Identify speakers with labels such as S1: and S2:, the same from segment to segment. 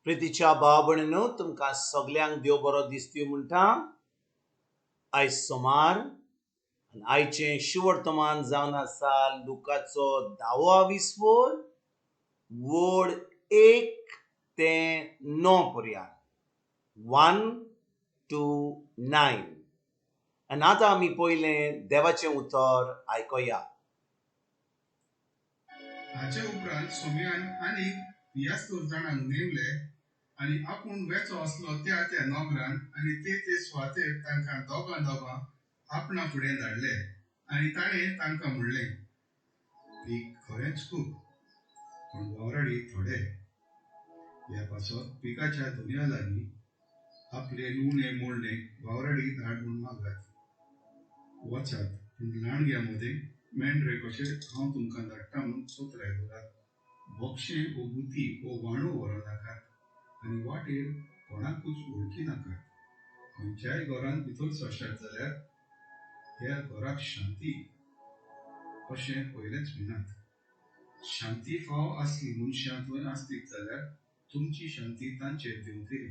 S1: प्रितीच्या भाव भयणीनो, तुमकां सगल्यांक देव बरो दिसती म्हणटा. आयज सोमार आनी आयचें शुवर्तमान जावन आसा लुकाचो धावो विस्वोर वड 1 ते 9 पर्यंत, 1 to 9. आनी आतां आमी पयलें देवाचें उतर आयकुया.
S2: हाचे उपरांत सोम्यान आनी पियास्तर जाणांक नेमले आनी आपूण वेचो आसलो त्या त्या नगरान आनी ते ते सुवातेर तांकां दोगां दोगां आपणा फुडें धाडले आनी ताणें तांकां म्हणलें, पीक खरेंच खूब पूण वावराडी थोडे. ह्या पासत पिकाच्या धनया लागीं आपले लुवणे मोडणे वावराडी धाड म्हूण मागात. वचात पूण लांडग्यां मदें मेंढरे कशे हांव तुमकां धाडटा म्हूण चतुराय दवरात. बोक्षें वो गुती वो वाणो व्हरूं नाकात आनी वाटेर कोणाकूच वळखी नाकात. खंयच्याय घरांत भितर सरशात जाल्यार ह्या घराक शांती अशें पयलेंच म्हणात. शांती फाव आसली मनशां थंय आसतीत जाल्यार तुमची शांती तांचेर देंवतली,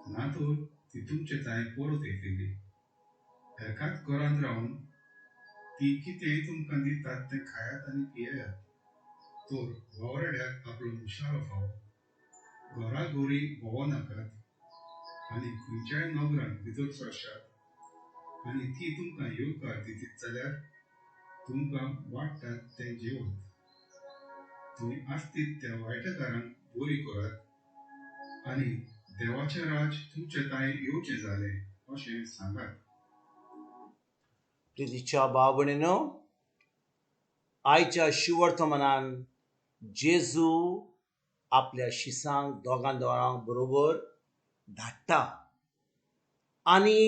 S2: ना तर ती तुमचे तांय परत येतली. एकाच घरांत रावन ती कितेंय तुमकां दितात तें खायात आनी पियेयात, तर वावराड्याक आपलो मुशारो फावो. घराघरी भोंवो नाकात आनी खंयच्याय नगरांत भितर सरशात आनी ती तुमकां येवकार दितीत जाल्यार तुमकां वाडटात तें जेवात. थंय आसतीत त्या वायटकारांक बरी करात आनी देवाचें राज तुमचे तांय येवचें जालें अशें सांगात.
S1: प्रितीच्या भाव भयणीनो, आयच्या शुवर्तमानान जेजू आपल्या शिसांक दोगां दोगां बरोबर धाडटा आनी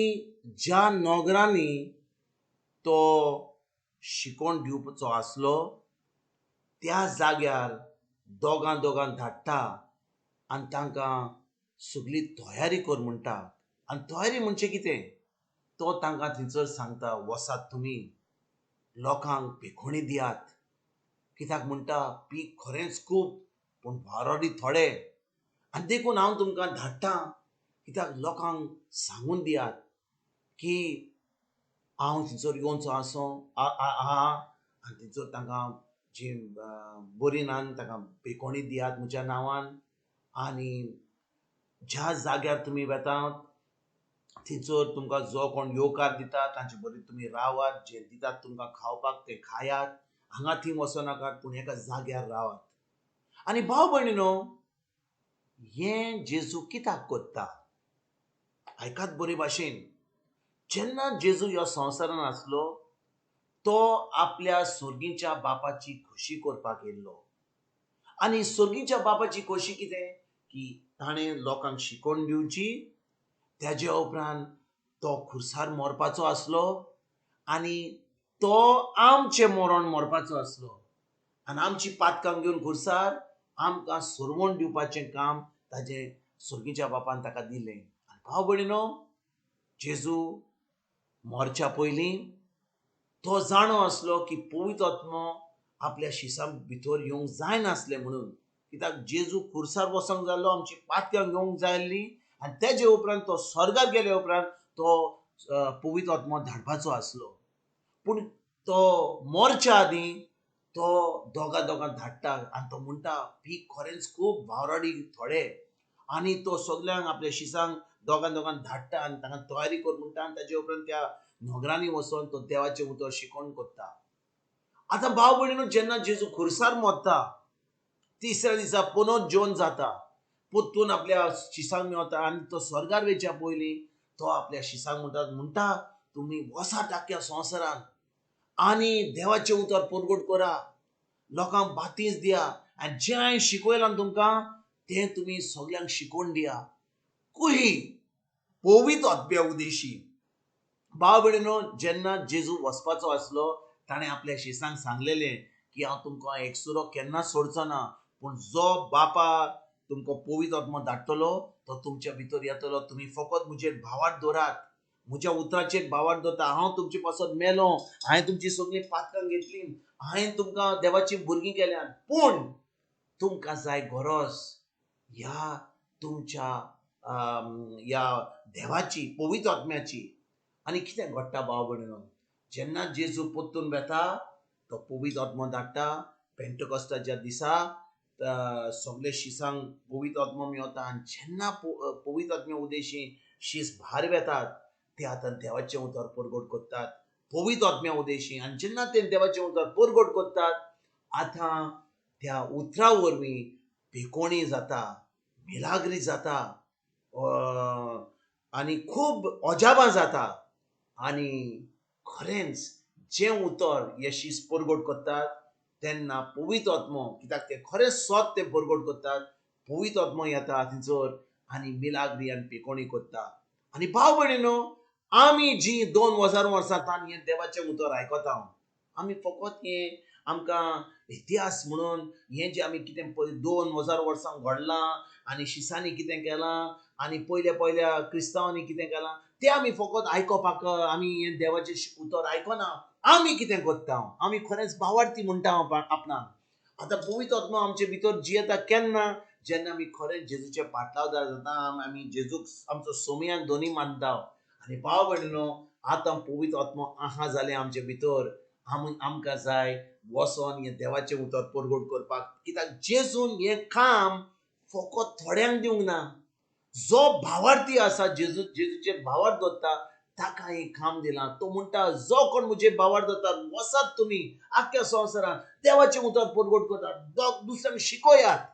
S1: ज्या नगरांनी तो शिकोवन दिवपाचो आसलो त्या जाग्यार दोगां दोगां धाडटा आनी तांकां सगली तयारी कर म्हणटा. आनी तयारी म्हणजे कितें, तो तांकां थंयसर सांगता, वसात तुमी लोकांक पेखोणी दियात. कित्याक म्हणटा, पीक खरेंच खूब पूण वावराडी थोडे, आनी देखून हांव तुमकां धाडटा कित्याक लोकांक सांगून दियात की हांव थंयसर येवचो आसो आहा आनी थंयसर तांकां जी बरी ना तांकां पेकोणी दियात म्हज्या नांवान. आनी ज्या जाग्यार तुमी वेतात थंयसर तुमकां जो कोण येवकार दिता तांचे बरी तुमी रावात, जे दितात तुमकां खावपाक तें खायात, हांगा थंय वचो नाकात पूण एका जाग्यार रावात. आनी भाव भयणीनो, हें जेजू कित्याक करता, आयकात बरे भाशेन. जेन्ना जेजू ह्या संवसारान आसलो तो आपल्या सोर्गीच्या बापाची खोशी करपाक येयल्लो. आनी सोर्गीच्या बापाची खोशी कितें, की ताणें लोकांक शिकोवन दिवची, तेजे उपरांत तो खुर्सार मरपाचो आसलो आनी तो आमचें मरण मरपाचो आसलो आनी आमची पातकां घेवन खुर्सार आमकां सोरवण दिवपाचें काम ताजें सोर्गीच्या बापान ताका दिलें. आनी भाव भयणीनो, जेजू मरच्या पयलीं तो जाणो आसलो की पवित्र आत्मो आपल्या शिसां भितर येवंक जायनासलें म्हणून, कित्याक जेजू खुर्सार वचोंक जाल्लो, आमची पातकां घेवंक जाय आसली आनी तेजे उपरांत तो स्वर्गार गेले उपरांत तो पवित्र आत्मो धाडपाचो आसलो. पूण तो मरच्या आदीं तो दोगां दोगां धाडटा आनी तो म्हणटा, पीक खरेंच खूब, वावराडी थोडे. आनी तो सगल्यांक आपल्या शिसांक दोगां दोगां धाडटा आनी तांकां तयारी कर म्हणटा आनी ताजे उपरांत त्या नगरांनी वचोन तो देवाचें उतर शिकोवन करता. आतां भाव भयणीनो, जेन्ना जेजू खुर्सार मरता तिसऱ्या दिसा पुनोत जेवन जाता, परतून आपल्या शिसांक मेवता आनी तो स्वर्गार वयच्या पयलीं तो आपल्या शिसांक म्हणटा तुमी वसात आख्ख्या संवसारान आनी देवाचें उतर परगट करा, लोकांक बातीस दिया आनी जें हांवें शिकयलां तुमकां तें तुमी सगल्यांक शिकोवन दिया. कुही पवित्र आत्म्या उदेशी. भाव भयणीनो, जेन्ना जेजू वचपाचो आसलो ताणें आपल्या शिसांक सांगलेलें की हांव तुमकां एकसुरो केन्नाच सोडचो ना, पूण जो बापा तुमकां पवित्र आत्मो धाडटलो तो तुमच्या भितर येतलो. तुमी फकत म्हजेर भावार्थ दवरात, म्हज्या उतराचेर भावार्थ दवरता. हांव तुमचे पासत मेलो, हांवें तुमची सगळीं पातकां घेतलीं, हांवें तुमकां देवाचीं भुरगीं केल्यात, पूण तुमकां जाय गरज ह्या तुमच्या ह्या देवाची, पवित्र आत्म्याची. आनी कितें घडटा भाव भयणीनो, जेन्ना जेजू परतून वेता तो पवित्र आत्मो धाडटा. पेंटेकोस्ताच्या दिसा सगळे शिसांक पवित्र आत्मो मेवता. आनी जेन्ना पवित्र आत्म्या उदेशी शीस भायर वेतात ते आतां देवाचें उतर परगट करतात पवित्र आत्म्या उदेशी. आनी जेन्ना ते देवाचें उतर परगट करतात आतां त्या उतरा वरवीं पेकोणी जाता, मिलाग्री जाता आनी खूब अजाबां जाता. आनी खरेंच जें उतर हे शीस परगट करतात तेन्ना पवित्र आत्मो, कित्याक ते खरेंच सत ते परगट करतात, पवित्र आत्मो येता थंयसर आनी मिलाग्री आनी पेकोणी करता. आनी भाव भयणीनो, आमी जी 2000 वर्सां तान हें देवाचें उतर आयकता, आमी फकत हें आमकां इतिहास म्हणून हें जें आमी कितें पळय 2000 वर्सां घडलां आनी शिसांनी कितें केलां आनी पयल्या पयल्या क्रिस्तांवांनी कितें केलां तें आमी फकत आयकोपाक आमी हें देवाचें उतर आयकना. आमी कितें करता, आमी खरेंच भावार्थी म्हणटा आपणाक. आतां पवित्र आत्मो आमचे भितर जियेता केन्ना, जेन्ना आमी खरेंच जेजूचे पाटलावदार जाता, आमी जेजूक आमचो सोमयान दोनी मानता. आनी भाव भयणीनो, आतां पवित्र आत्मो आहा जालें आमचे भितर, आमी आमकां जाय वचोन हें देवाचें उतर परगट करपाक. कित्याक जेजून हें काम फकत थोड्यांक दिवंक ना, जो भावार्थी आसा जेजू जेजूचेर भावार्थ दवरता ताका हें काम दिलां. तो म्हणटा जो कोण म्हजेर भावार्थ दवरता वचात तुमी आख्ख्या संवसारांत देवाचें उतर परगट करतात, दुसऱ्यांक शिकयात.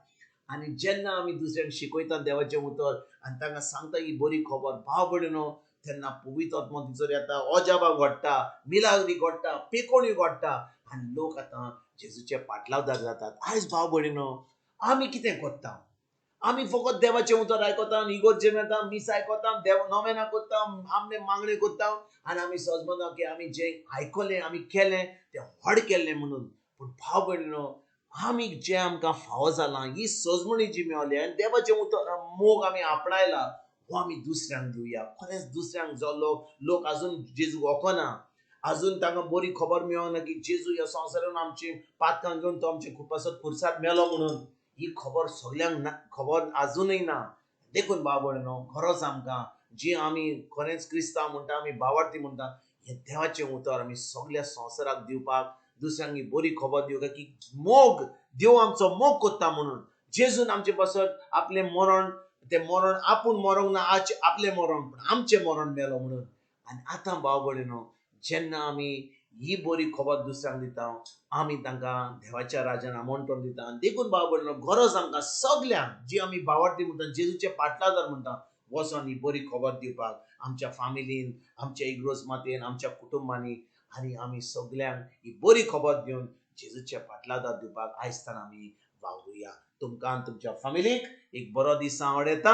S1: आनी जेन्ना आमी दुसऱ्यांक शिकयता देवाचें उतर आनी तांकां सांगता ही बरी खबर भाव भयणीनो, तेन्ना पवित्र आत्मो थंयसर येता, अजाबां घडटा, मिलाग्री घडटा, पेकोणी घडटा आनी लोक आतां जेजूचे पाटलावदार जातात. आयज भाव भयणीनो, आमी कितें करता, आमी फकत देवाचें उतर आयकता, इगोर्जेन वेता, मीस आयकता, देव नोवेनां करता, आमने मागणें करता आनी आमी सजमना की आमी जें आयकलें आमी केलें तें व्हड केल्लें म्हणून. पूण भाव भयणीनो, आमी जें आमकां फावो जालां ही सजमणी जी मेवली आनी देवाचें उतर मोग आमी आपणायला हो आमी दुसऱ्यांक दिवया. खरेंच दुसऱ्यांक जो लोक आजून जेजू वळखना, आजून तांकां बरी खबर मेळना की जेजू ह्या संवसारान आमची पातकां घेवन तो आमचे पासत खुर्सार मेलो म्हणून, ही खबर सगल्यांक ना, खबर आजुनूय ना. देखून भाव भयणीनो, खरोच आमकां जी आमी खरेंच क्रिस्तांव म्हणटा, आमी भावार्थी म्हणटा, हें देवाचें उतर आमी सगल्या संवसाराक दिवपाक, दुसऱ्यांक ही बरी खबर दिवपाक की मोग देव आमचो मोग करता म्हणून. जेजून आमचे पासत आपलें मरण, तें मरण आपूण मरोंक ना, आज आपलें मरण पूण आमचें मरण मेलो म्हणून. आनी आतां भाव भयणीनो, जेन्ना आमी ही बरी खबर दुसऱ्यांक दिता आमी तांकां देवाच्या राजान आमंत्रण दिता. देखून भाव भयणीनो, गरज आमकां सगल्यांक जी आमी भावार्थी म्हणटा, जेजूचे पाटलादार म्हणटा, वचोन ही बरी खबर दिवपाक आमच्या फामिलीन, आमच्या इग्रोज मातेन, आमच्या कुटुंबांनी, आनी आमी सगल्यांक ही बरी खबर दिवन जेजूचे पाटलादार दिवपाक आयज तान आमी वावरुया. तुमकां आनी तुमच्या फामिलीक एक बरो दीस हांव आवडयता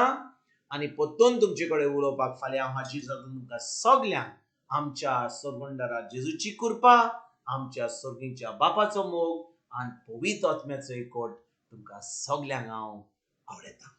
S1: आनी परतून तुमचे कडेन उलोवपाक फाल्यां हांव हाजीर जाता. तुमकां सगल्यांक आमच्या सर्वंडरा जेजूची कृपा, आमच्या सर्गीच्या बापाचो मोग आनी पवित्र आत्म्याचो एकवट तुमकां सगल्यांक हांव आवडयता.